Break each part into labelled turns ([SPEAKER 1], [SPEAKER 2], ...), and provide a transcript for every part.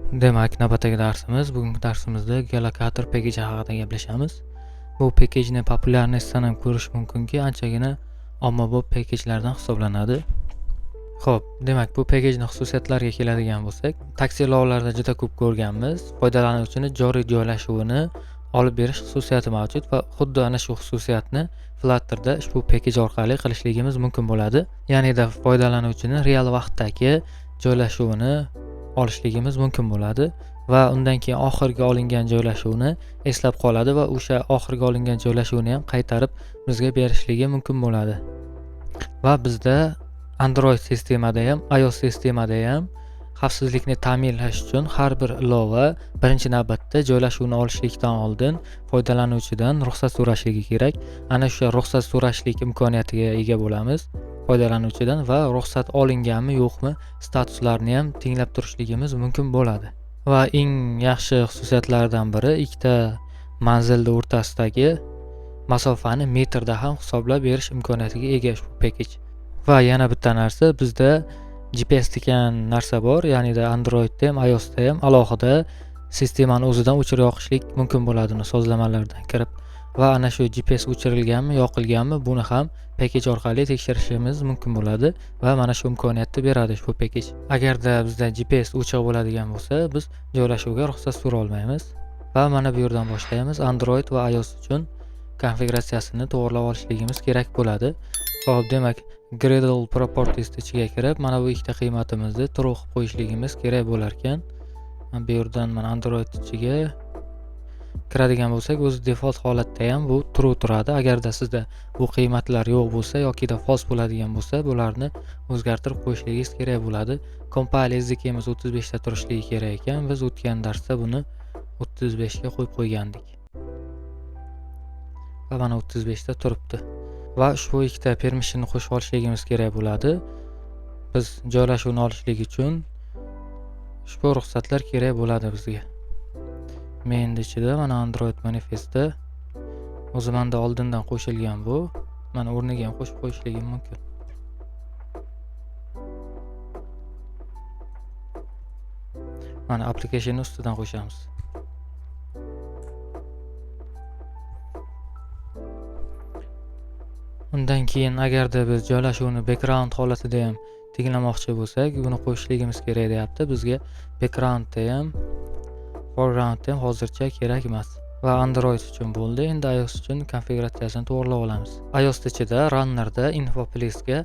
[SPEAKER 1] Demak, navbatdagi darsimiz, bugungi darsimizda Geolocator package haqida gaplashamiz. Bu packageni populyarностьdan ham ko'rish mumkinki, anchagina ommabop packagelardan hisoblanadi. Xo'p, demak, bu packageni xususiyatlariga keladigan bo'lsak, taksi ilovalarida juda ko'p ko'rganmiz. Foydalanuvchini joriy joylashuvini olib berish xususiyati mavjud va xuddi ana shu xususiyatni Flutterda ushbu package orqali qilishligimiz mumkin bo'ladi. Ya'ni foydalanuvchini real vaqtdagi joylashuvini olishligimiz mumkin bo'ladi va undan keyin oxirgi olingan joylashuvni eslab qoladi va o'sha oxirgi olingan joylashuvni ham qaytarib bizga berishligi mumkin bo'ladi. Va bizda Android sistemada ham, iOS sistemada ham xavfsizlikni ta'minlash uchun har bir ilova birinchi navbatda joylashuvni olishlikdan oldin foydalanuvchidan ruxsat so'rashligi kerak. Ana o'sha ruxsat so'rashlik imkoniyatiga ega bo'lamiz foydalanuvchidan va ruxsat olinganmi yo'qmi statuslarni ham tinglab turishligimiz mumkin bo'ladi. Va eng yaxshi xususiyatlaridan biri ikkita manzilni o'rtasidagi masofani metrda ham hisoblab berish imkoniyatiga ega ushbu package. Va yana bitta narsa, bizda GPS degan narsa bor, ya'ni Androidda ham, iOSda ham alohida sistemani o'zidan o'chirib yoqishlik mumkin bo'ladi uni sozlamalardan kirib va ana shu GPS o'chirilganmi, yoqilganmi, buni ham package orqali tekshirishimiz mumkin bo'ladi va mana shu imkoniyatni beradi ushbu package. Agarda bizda GPS o'chiq bo'ladigan bo'lsa, biz joylashuvga ruxsat so'ra olmaymiz. Va mana bu yerdan boshlaymiz. Android va iOS uchun konfiguratsiyasini to'g'rilab olishligimiz kerak bo'ladi. Xo'p, demak, Gradle Properties ichiga kirib, mana bu ikkita qiymatimizni true qilib qo'yishligimiz kerak bo'lar ekan. Bu yerdan mana Android ichiga kiradigan bo'lsak, o'zi default holatda ham bu true turadi. Agarda sizda bu qiymatlar yo'q bo'lsa yokida false bo'ladigan bo'lsa, bularni o'zgartirib qo'yishligingiz kerak bo'ladi. Compile SDK'miz 35 ta turishligi kerak ekan. Biz o'tgan darsda buni 35 ga qo'yib qo'ygandik. Va mana 35 ta turibdi. Va ushbu ikkita permissionni qo'shib olishligimiz kerak bo'ladi. Biz joylashuvni olishlik uchun ushbu ruxsatlar kerak bo'ladi bizga. Men ichida mana Android manifestda o'zi menda oldindan qo'shilgan bu. Mana o'rniga ham qo'shib qo'yishligim mumkin. Mana applicationni ustidan qo'shamiz. Undan keyin agarda biz joylashuvni background holatida ham tinglamoqchi bo'lsak, buni qo'shishligimiz kerak deyapti. Bizga backgroundda ham, foregroundda ham hozircha kerak emas. Va Android uchun bo'ldi. Endi iOS uchun konfiguratsiyasini to'g'rilab olamiz. iOS ichida runnerda info please-ga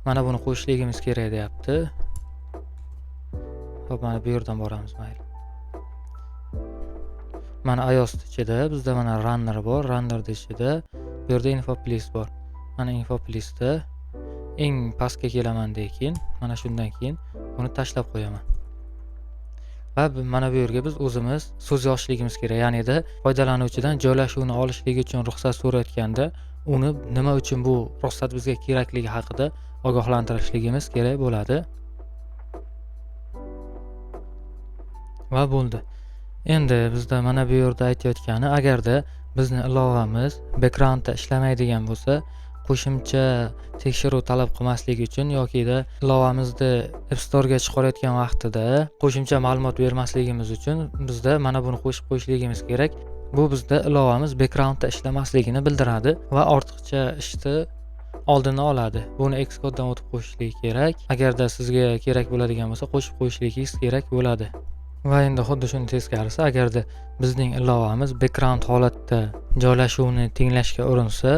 [SPEAKER 1] mana buni qo'shishligimiz kerak deyapti. Xo'p, mana bu yerdan boramiz, mayli. Mana iOS ichida bizda mana runner bor. Runnerda ichida bu yerda info please bor. Mana info please-da eng pastga kelaman keyin, mana shundan keyin buni tashlab qo'yaman. Va mana bu yerga biz o'zimiz so'z yozishligimiz kerak. Ya'ni-da foydalanuvchidan joylashuvni olishligi uchun ruxsat so'rayotganda uni nima uchun bu ruxsat bizga kerakligi haqida ogohlantirishligimiz kerak bo'ladi. Va bo'ldi. Endi bizda mana bu yerda aytayotgani, agarda bizni ilovamiz backgroundda ishlamaydigan bo'lsa, qo'shimcha tekshiruv talab qilmasligi uchun yokida ilovamizni App Store'ga chiqarayotgan vaqtida qo'shimcha ma'lumot bermasligimiz uchun bizda mana buni qo'shib qo'yishligimiz kerak. Bu bizda ilovamiz backgroundda ishlamasligini bildiradi va ortiqcha ishni oldini oladi. Buni Xcode'dan o'tib qo'shishlik kerak. Agarda sizga kerak bo'ladigan bo'lsa, qo'shib qo'yishligingiz kerak bo'ladi. Va endi xuddi shuni teskarisi, agarda bizning ilovamiz background holatda joylashuvni tinglashga urinsa,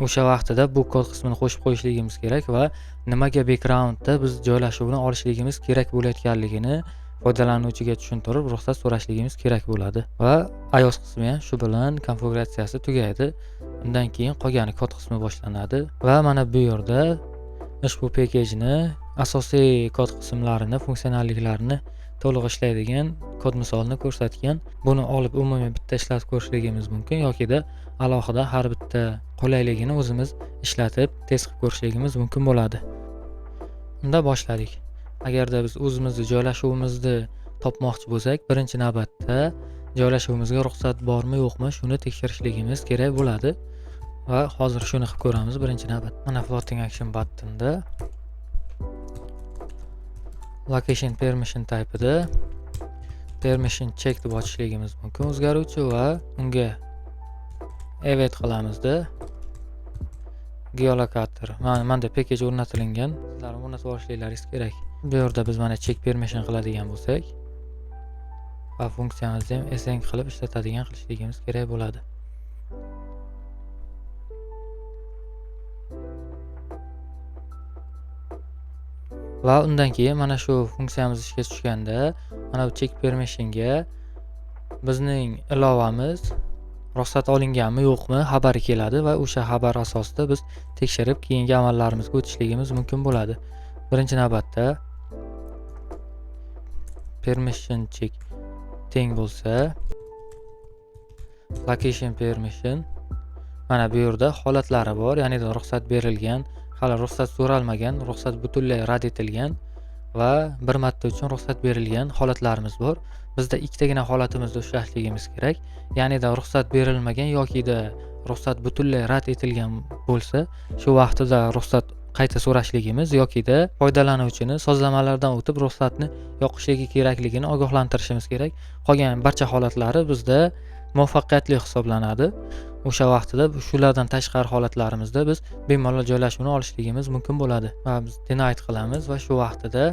[SPEAKER 1] o'sha vaqtida bu kod qismini qo'shib qo'yishligimiz kerak va nimaga backgroundda biz joylashuvni olishligimiz kerak bo'layotganligini foydalanuvchiga tushuntirib ruxsat so'rashligimiz kerak bo'ladi. Va iOS qismi ham shu bilan konfiguratsiyasi tugaydi. Undan keyin qolgani kod qismi boshlanadi va mana bu yerda ushbu packageni asosiy kod qismlarini, funksionalliklarini to'liq ishlaydigan kod misolini ko'rsatgan. Buni olib umumiy bitta ishlatib ko'rishligimiz mumkin yokida alohida har bitta qulayligini o'zimiz ishlatib test qilib ko'rishligimiz mumkin bo'ladi. Unda boshladik. Agarda biz o'zimizni joylashuvimizni topmoqchi bo'lsak, birinchi navbatda joylashuvimizga ruxsat bormi yo'qmi shuni tekshirishligimiz kerak bo'ladi. Va hozir shuni qilib ko'ramiz birinchi navbat. Mana floating action buttonda location permission type'ida Permission check deb ochishligimiz mumkin o'zgaruvchi va unga evet qilamizda geolokator. Mana menda package o'rnatilgan. Sizlar ham o'rnatib olishliklaringiz kerak. Bu yerda biz mana check permission qiladigan bo'lsak va funksiyamizni ham async qilib ishlatadigan qilishligimiz kerak bo'ladi. Va undan keyin mana shu funksiyamiz ishga tushganda mana bu check permissionga bizning ilovamiz ruxsat olinganmi yo'qmi xabari keladi va o'sha xabar asosida biz tekshirib keyingi amallarimizga o'tishligimiz mumkin bo'ladi. Birinchi navbatda permission check teng bo'lsa location permission mana bu yerda holatlari bor, ya'ni ruxsat berilgan, hali ruxsat so'ralmagan, ruxsat butunlay rad etilgan va bir marta uchun ruxsat berilgan holatlarimiz bor. Bizda ikkitagina holatimizda ushlashligimiz kerak. Ya'ni-da ruxsat berilmagan yokida ruxsat butunlay rad etilgan bo'lsa, shu vaqtida ruxsat qayta so'rashligimiz yokida foydalanuvchini sozlamalardan o'tib ruxsatni yoqishligi kerakligini ogohlantirishimiz kerak. Qolgan barcha holatlari bizda muvaffaqiyatli hisoblanadi. O'sha vaqtida shulardan tashqari holatlarimizda biz bemalol joylashuvni olishligimiz mumkin bo'ladi. Va biz denied qilamiz va shu vaqtida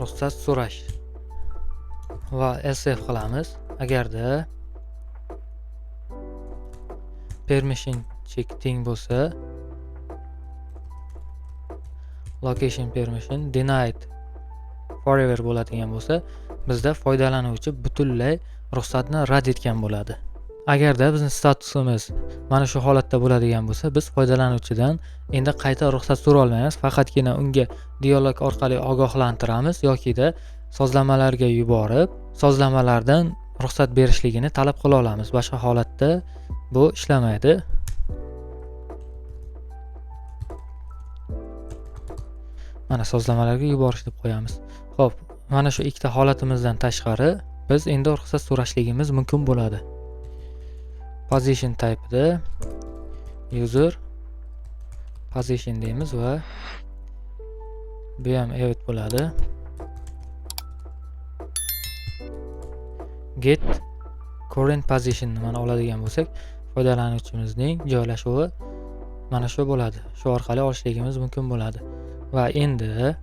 [SPEAKER 1] ruxsat so'rash va else if qilamiz. Agarda permission check teng bo'lsa location permission denied forever bo'ladigan bo'lsa, bizda foydalanuvchi butunlay ruxsatni rad etgan bo'ladi. Agarda bizning statusimiz mana shu holatda bo'ladigan bo'lsa, biz foydalanuvchidan endi qayta ruxsat so'ra olmaymiz, faqatgina unga dialog orqali ogohlantiramiz yokida sozlamalarga yuborib, sozlamalardan ruxsat berishligini talab qila olamiz. Boshqa holatda bu ishlamaydi. Mana sozlamalarga yuborish deb qo'yamiz. Xo'p, mana shu ikkita holatimizdan tashqari biz endi ruxsat so'rashligimiz mumkin bo'ladi. Position type'da user position deymiz va bu ham evet bo'ladi. Get current position mana oladigan bo'lsak, foydalanuvchimizning joylashuvi mana shu bo'ladi. Shu orqali olishligimiz mumkin bo'ladi. Va endi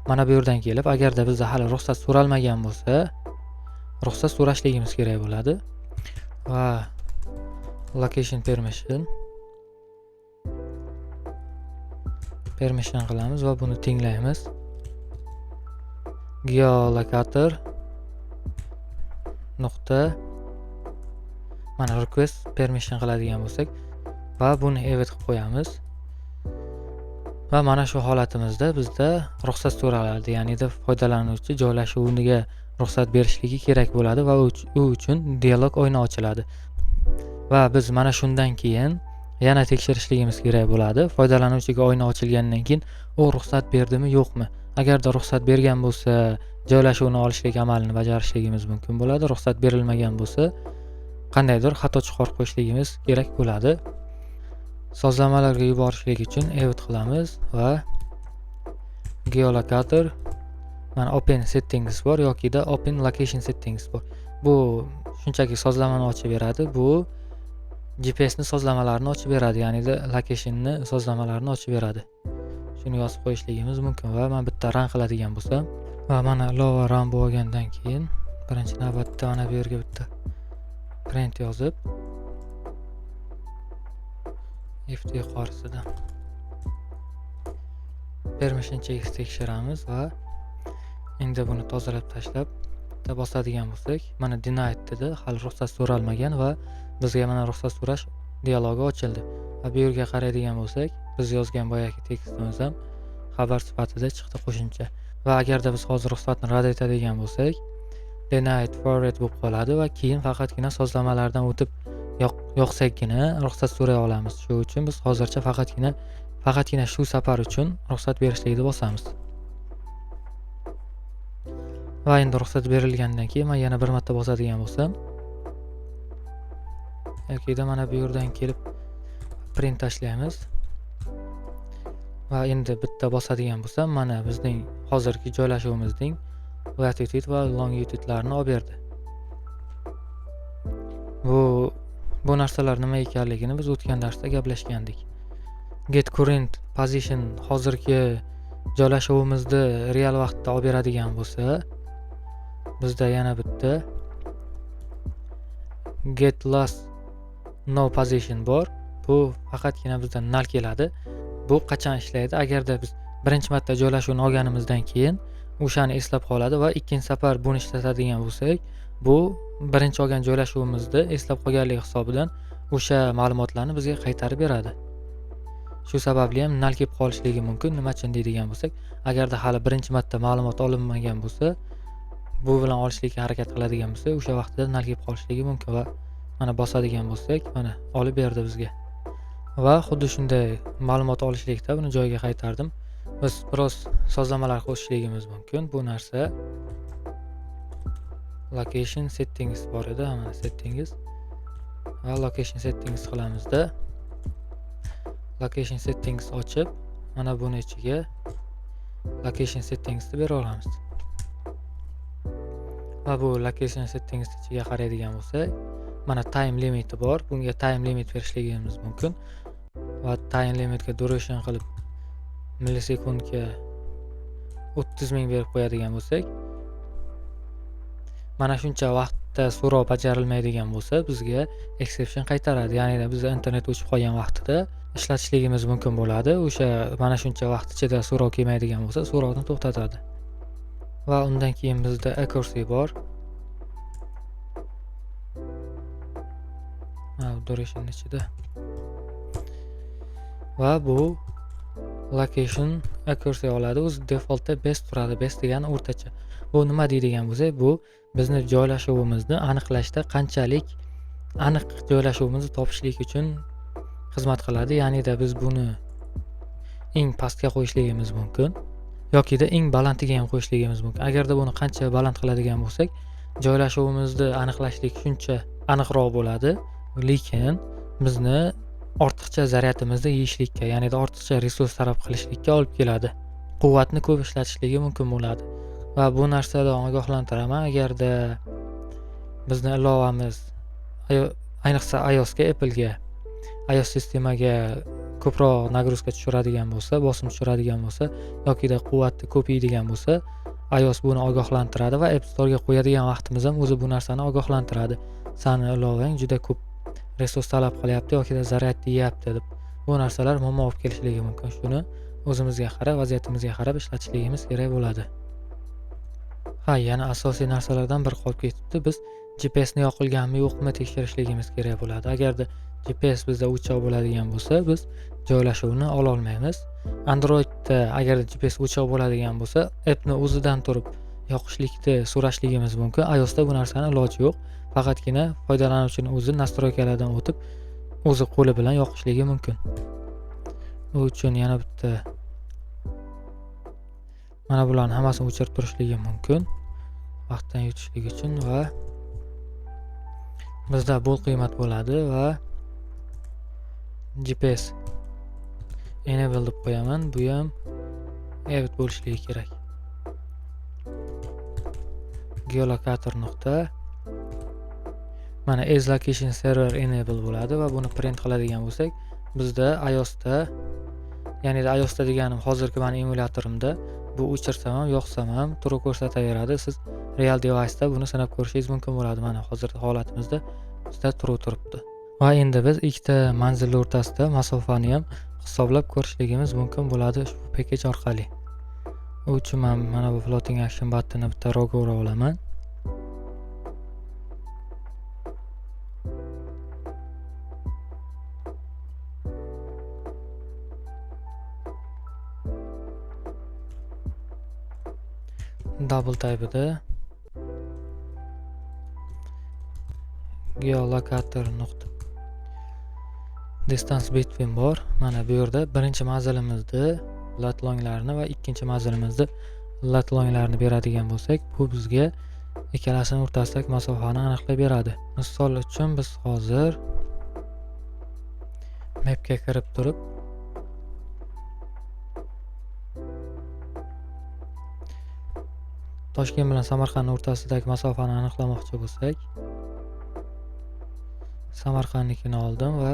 [SPEAKER 1] mana bu yerdan kelib, agarda bizda hali ruxsat so'ralmagan bo'lsa, ruxsat so'rashligimiz kerak bo'ladi. Va location permission qilamiz va buni tenglaymiz. Geolokator nuqta mana request permission qiladigan bo'lsak va buni evet qilib qo'yamiz. Va mana shu holatimizda bizda ruxsat so'raladi, ya'ni foydalanuvchi joylashuviga ruxsat berishligi kerak bo'ladi va u uchun dialog oyna ochiladi. Va biz mana shundan keyin yana tekshirishligimiz kerak bo'ladi. Foydalanuvchiga oyna ochilgandan keyin u ruxsat berdimi yo'qmi? Agarda ruxsat bergan bo'lsa, joylashuvni olishlik amalini bajarishligimiz mumkin bo'ladi. Ruxsat berilmagan bo'lsa, qandaydir xato chiqarib qo'yishligimiz kerak bo'ladi. Sozlamalarga yuborishlik uchun evet qilamiz va geolokator mana open settings bor yokida open location settings bor. Bu shunchaki sozlamani ochib beradi. Bu GPS ni sozlamalarini ochib beradi, ya'ni locationni sozlamalarini ochib beradi. Shuni yozib qo'yishligimiz mumkin va men bitta run qiladigan bo'lsam va mana ilova run bo'lgandan keyin birinchi navbatda mana bu yerga bitta print yozib if yuqorisida permission check tekshiramiz va endi buni tozalab tashlab bitta bosadigan bo'lsak, mana denied dedi, hali ruxsat so'ralmagan va bizga mana ruxsat so'rash dialogi ochildi. Va bu yerga qaraydigan bo'lsak, biz yozgan boyagi tekstimiz ham xabar sifatida chiqdi qo'shimcha. Va agarda biz hozir ruxsatni rad etadigan bo'lsak, denied forward bo'lib qoladi va keyin faqatgina sozlamalardan o'tib yoqsakgina ruxsat so'ray olamiz. Shu uchun biz hozircha faqatgina shu safar uchun ruxsat berishlikni bosamiz. Va endi ruxsat berilgandan keyin men yana bir marta bosadigan bo'lsam, yokida mana bu yerdan kelib print tashlaymiz. Va endi bitta bosadigan bo'lsam, mana bizning hozirgi joylashuvimizning latitude va longitudelarni olib berdi. Bu narsalar nima ekanligini biz o'tgan darsda gaplashgandik. Get current position hozirgi joylashuvimizni real vaqtda olib beradigan bo'lsa, bizda yana bitta get last no position bor. Bu faqatgina bizda null keladi. Bu qachon ishlaydi? Agarda biz birinchi marta joylashuvni olganimizdan keyin o'shani eslab qoladi va ikkinchi safar buni ishlatadigan bo'lsak, bu birinchi olgan joylashuvimizni eslab qolganligi hisobidan o'sha ma'lumotlarni bizga qaytarib beradi. Shu sababli ham null kelib qolishligi mumkin. Nima uchun deydigan bo'lsak, agarda hali birinchi marta ma'lumot olinmagan bo'lsa, bu bilan olishlikka harakat qiladigan bo'lsak, o'sha vaqtda null kelib qolishligi mumkin va mana bosadigan bo'lsak, mana olib berdi bizga. Va xuddi shunday ma'lumot olishlikda buni joyiga qaytardim. Biz biroz sozlamalar qo'shishligimiz mumkin. Bu narsa location settings bor edi, mana settings va location settings qilamizda. Location settings ochib, mana buni ichiga location settingsni bera olamiz. Va bu location settings ichiga qaraydigan bo'lsak, mana time limiti bor. Bunga time limit berishligimiz mumkin. Va time limitga duration qilib millisekundga 30 000 berib qo'yadigan bo'lsak, mana shuncha vaqtda so'rov bajarilmaydigan bo'lsa, bizga exception qaytaradi. Ya'ni bizda internet o'chib qolgan vaqtida ishlatishligimiz mumkin bo'ladi. O'sha mana shuncha vaqt ichida so'rov kelmaydigan bo'lsa, so'rovni to'xtatadi. Va undan keyin bizda accuracy bor. Ha, duration ichida. Va bu location accuracy oladi. O'zi defaultda best turadi. Best degani o'rtacha. Bu nima deydigan bo'lsak, bu bizni joylashuvimizni aniqlashda qanchalik aniq joylashuvimizni topishlik uchun xizmat qiladi. Ya'ni-da biz buni eng pastga qo'yishligimiz mumkin yokida eng balandiga ham qo'yishligimiz mumkin. Agarda buni qancha baland qiladigan bo'lsak, joylashuvimizni aniqlashlik shuncha aniqroq bo'ladi, lekin bizni ortiqcha zaryadimizni yeyishlikka, ya'ni ortiqcha resurs talab qilishlikka olib keladi. Quvvatni ko'p ishlatishligi mumkin bo'ladi. Va bu narsadan ogohlantiraman, agarda bizni ilovamiz ayniqsa iOSga, Applega, iOS sistemaga ko'proq nagruzka tushiradigan bo'lsa, bosim tushiradigan bo'lsa yokida quvvatni ko'p yeydigan bo'lsa, iOS buni ogohlantiradi va App Store'ga qo'yadigan vaqtimiz ham o'zi bu narsani ogohlantiradi. Sani ilovang juda ko'p resurs talab qilyapti yokida zaryadni yeyapti deb. Bu narsalar muammo olib kelishligi mumkin. Shuni o'zimizga qarab, vaziyatimizga qarab ishlatishligimiz kerak bo'ladi. Ha, yana asosiy narsalardan biri qolib ketibdi. Biz GPS ni yoqilganmi yo'qmi tekshirishligimiz kerak bo'ladi. Agarda GPS bizda o'chiq bo'ladigan bo'lsa, biz joylashuvni ola olmaymiz. Androidda agarda GPS o'chiq bo'ladigan bo'lsa, appni o'zidan turib yoqishlikni so'rashligimiz mumkin. iOSda bu narsani iloji yo'q. Faqatgina foydalanuvchining o'zi nastroykalardan o'tib, o'zi qo'li bilan yoqishligi mumkin. U uchun yana bitta mana bularni hammasini o'chirib turishligi mumkin vaqtdan yutishlik uchun va bizda bu qiymat bo'ladi va GPS enable deb qo'yaman. Bu ham evet bo'lishligi kerak. Geolokator nuqta mana as location server enable bo'ladi va buni print qiladigan bo'lsak, bizda iOSda, ya'ni iOSda deganim hozirgi meni emulatorimda bu o'chirsam ham yoqsam ham true ko'rsataveradi. Siz real device'da buni sinab ko'rishingiz mumkin bo'ladi. Mana hozirgi holatimizda bizda true turibdi. Va endi biz ikkita manzil o'rtasida masofani ham hisoblab ko'rishligimiz mumkin bo'ladi ushbu package orqali. U uchun men mana bu floating action button'ni bitta rowga ura olaman. Double type'ida geolokator nuqta distance between bor. Mana bu yerda birinchi manzilimizda latlonglarni va ikkinchi manzilimizda latlonglarni beradigan bo'lsak, bu bizga ikkalasining o'rtasidagi masofani aniqlab beradi. Misol uchun biz hozir mapga kirib turib Toshkent bilan Samarqand o'rtasidagi masofani aniqlamoqchi bo'lsak, Samarqandnikini oldim va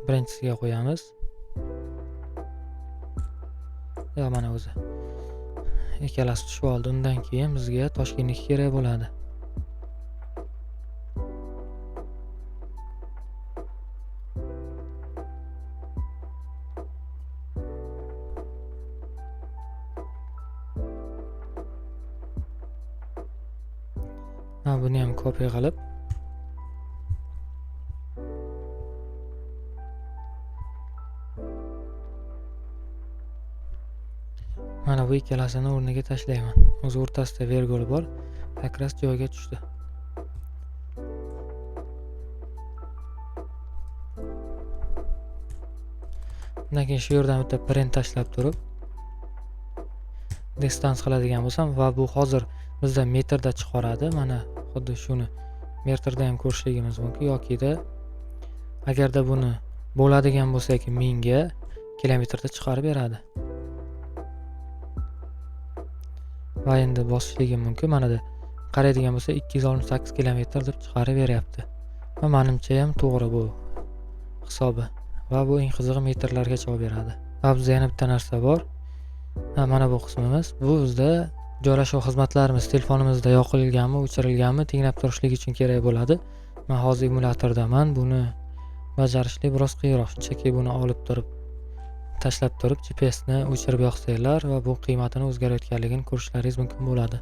[SPEAKER 1] birinchisiga qo'yamiz. Ya mana o'zi ikkalasi tushib oldi. Undan keyin bizga Toshkentniki kerak bo'ladi. Ha, buni ham kopiya qilib mana bu ikkalasini o'rniga tashlayman. O'zi o'rtasida vergul bor, как раз joyiga tushdi. Undan keyin shu yerdan bitta print tashlab turib distans qiladigan bo'lsam va bu hozir bizda metrda chiqaradi. Mana xuddi shuni metrda ham ko'rishligimiz mumkin yokida agarda buni bo'ladigan bo'lsak 1000ga kilometrda chiqarib beradi. Va endi bosishligim mumkin. Mana da qaraydigan bo'lsa 268 kilometr deb chiqarib beryapti. Va menimcha ham to'g'ri bu hisobi. Va bu eng qizig'i metrlargacha olib beradi. Va bizda yana bitta narsa bor. Ha, mana bu qismimiz. Bu bizda joylashuv xizmatlarimiz telefonimizda yoqilganmi, o'chirilganmi tinglab turishlik uchun kerak bo'ladi. Men hozir emulyatordaman. Buni bajarishlik biroz qiyinroq. Shunchaki buni olib turib tashlab turib GPS ni o'chirib yoqsanglar va bu qiymatini o'zgarayotganligini ko'rishlaringiz mumkin bo'ladi.